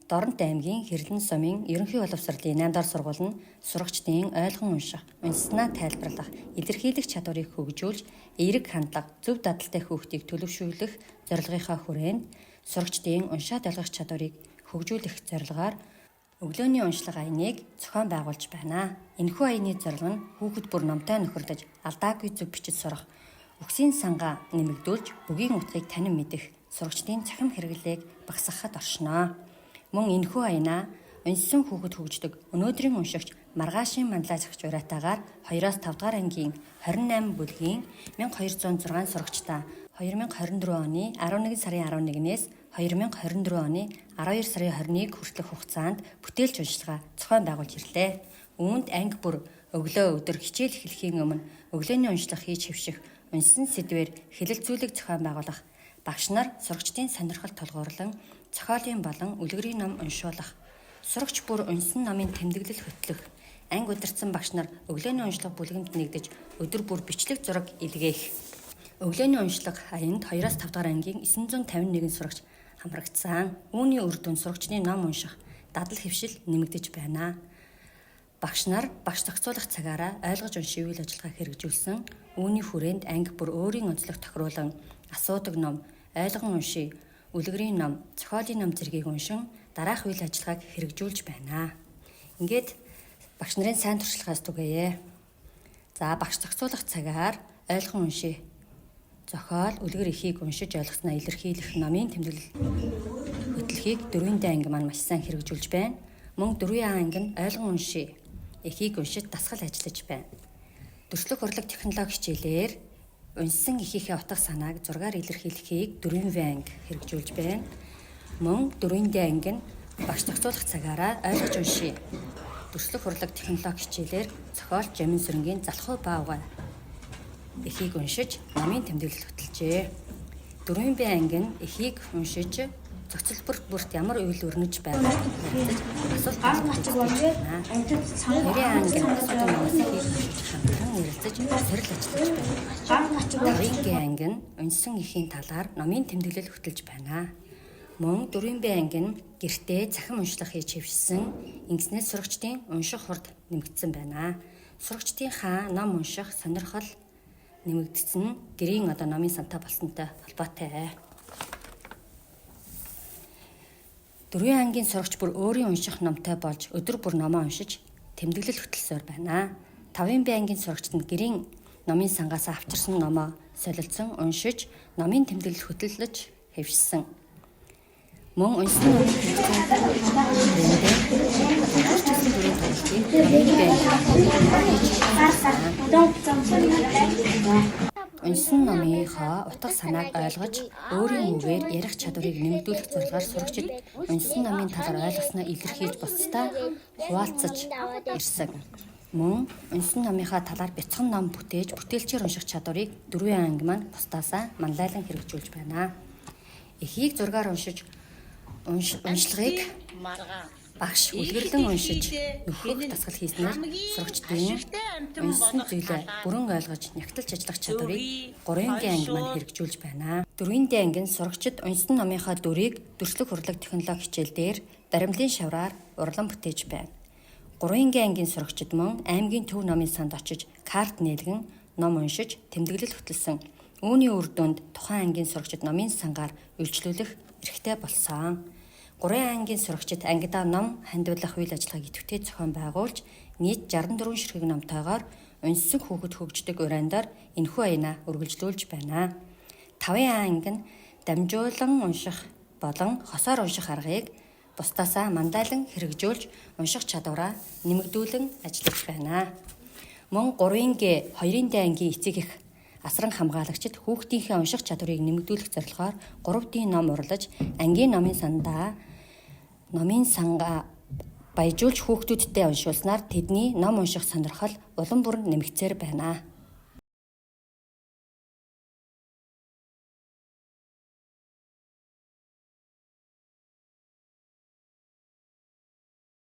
Доронт аймгийн Хэрлэн сумын ерөнхий боловсролын 8 дахь сургууль нь сурагчдын ойлгон унших, уншсанаа тайлбарлах, илэрхийлэх чадварыг хөгжүүлж, эерэг хандлага, зөв дадалтай хүүхдийг төлөвшүүлэх зорилгынхаа хүрээнд сурагчдын уншаад ойлгох чадварыг хөгжүүлэх зорилгоор өглөөний уншлага аяныг зохион байгуулж байна. Энэхүү аяны зорилго нь хүүхэд бүр номтой нөхөрлөж, алдаагүй зөв бичиж сурах, үгсийн сангаа нэмэгдүүлж, бүгийн утгыг танин мэдэх, сурагчдын цахим хэрэглээг багасгахад оршино. Мөн энэхүү аянаа уншсан хүүхэд хөгждөг өнөөдрийн уншигч маргаашийн манлай зохиж уриатаагаар 2-оос 5 дугаар ангийн 28 бүлгийн 1206 сурагчтай 2024 оны 11 сарын 11-ээс 2024 оны 12 сарын 21 хүртэлх хугацаанд бүтээлч уншилгаа зохион байгуулж ирлээ. Үүнд анги бүр өглөө өдөр хичээл эхлэхийн өмнө өглөөний уншлага хийж хэвших, уншсан сэдвээр хэлэлцүүлэг зохион байгуулах, багш нар сурагчдын сонирхол тулгуурлан зохиолын болон үлгэрийн ном уншуулах, сурагч бүр уншсан номын тэмдэглэл хөтлөх, анги удирдсан багш нар өглөөний уншлага бүлгэмд нэгдэж өдөр бүр бичлэг зураг илгээх. Өглөөний уншлага аянд 2-оос 5 дугаар ангийн 951 сурагч хамрагдсан. Үүний үр дүн сурагчдын ном унших, дадал хэвшил нэмэгдэж байна. Багш нар багш зохицуулах цагаараа ойлгож уншийн үйл ажиллагаа хэрэгжүүлсэн. Үүний хүрээнд анги бүр өөрийн онцлог тохируулан асуудаг ном, ойлгон уншия, үлгэрийн ном, зохиолын ном зэргийг уншин дараах үйл ажиллагааг хэрэгжүүлж байна. Ингээд багш нарын сайн туршлагаас түгээе. За багш зохицуулах цагаар ойлгон уншия. Зохиол, үлгэр эхийг уншиж ойлгосноо илэрхийлэх номын тэмдэглэл хөтлөхийг 4-р анги маань маш сайн хэрэгжүүлж байна. Мөн 4-р анги нь ойлгон уншия. Эхийг уншиж дасгал ажиллаж байна. Төрслөх урлаг технологи хичээлээр уншсан эхийнхээ утга санааг зургаар илэрхийлэхийг 4-р анги хэрэгжүүлж байна. Мөн 4-р анги нь багш зохицуулах цагаараа ойлгож уншия. Төрслөх урлаг технологи хичээлээр зохиолч Жамин сүрэнгийн Залхуу баавгай эхийг уншиж номын тэмдэглэл хөтөлжээ. 4-р анги нь эхийг уншиж зохицолбор бүрт ямар үйл өрнөж байгааг ярилцаж асуулт асууж байна. 2-р анги нь асуудал номоос эхийг уншиж хамтран ярилцаж сорил ажиллаж байна. 5-р анги нь уншсан эхийн талаар номын тэмдэглэл хөтөлж байна. Мөн 4-р анги нь гэртээ цахим уншлага хийж хэвшсэн ингэснээс сурагчдын унших хурд нэмэгдсэн байна. Сурагчдынхаа ном унших сонирхол нэмэгдсэн гэрийн одоо номын сантай болсонтой холбоотой. 4-р ангийн сурагч бүр өөрийн унших номтой болж өдөр бүр номоо уншиж тэмдэглэл хөтөлсөөр байна. 5-р ангийн сурагчид нь гэрийн номын сангаас авчирсан номоо солилцсон уншиж номын тэмдэглэл хөтөлж хэвшсэн. Мөн уншсан номын хэрэгцээнд өөрчилсөн дүрийн тоглолтыг уншсан номынхоо утга санааг ойлгож өөрийн үгээр ярих чадварыг нэмэгдүүлэх зорилгоор сурагчид уншсан номын талаар ойлгосноо илэрхийлж бусдаа хуваалцаж ирсэн. Мөн уншсан номынхаа талаар бяцхан ном бүтээж бүтээлчээр унших чадварыг 4-р анги маань бусдаасаа манлайлан хэрэгжүүлж байна. Эхийг зургаар уншиж уншлагыг багш үлгэрлэн уншиж нөхөх дасгал хийснээр сурагчдын уншсан зүйлээ бүрэн ойлгож нягтлж ажиллах чадварыг 3-р анги маань хэрэгжүүлж байна. 4-р анги нь сурагчид уншсан номынхаа дүрийг дүрслэх урлаг технологи хичээл дээр баримлын шавраар урлан бүтээж байна. 3-р ангийн сурагчид мөн аймгийн төв номын санд очиж карт нээлгэн ном уншиж тэмдэглэл хөтөлсөн. Үүний үр дүнд тухайн ангийн сурагчид номын сангаар үйлчлүүлэх эрхтэй болсон. 3-р ангийн сурагчид ангидаа ном хандивлах үйл ажиллагааг идэвхтэй зохион байгуулж нийт 64 ширхэг номтойгоор уншсан хүүхэд хөгждөг урандаар энэхүү аянаа үргэлжлүүлж байна. 5-р анги нь дамжуулан унших болон хосоор унших аргыг бусдаасаа манлайлан хэрэгжүүлж унших чадвараа нэмэгдүүлэн ажиллаж байна. Мөн 3-р 2-р ангийн эцэг эх асран хамгаалагчид хүүхдийнхээ унших чадварыг нэмэгдүүлэх зорилгоор 3D ном урлаж ангийн номын сандаа номын сангаа баяжуулж хүүхдүүдтэй уншуулснаар тэдний ном унших сонирхол улам бүр нэмэгдсээр байна.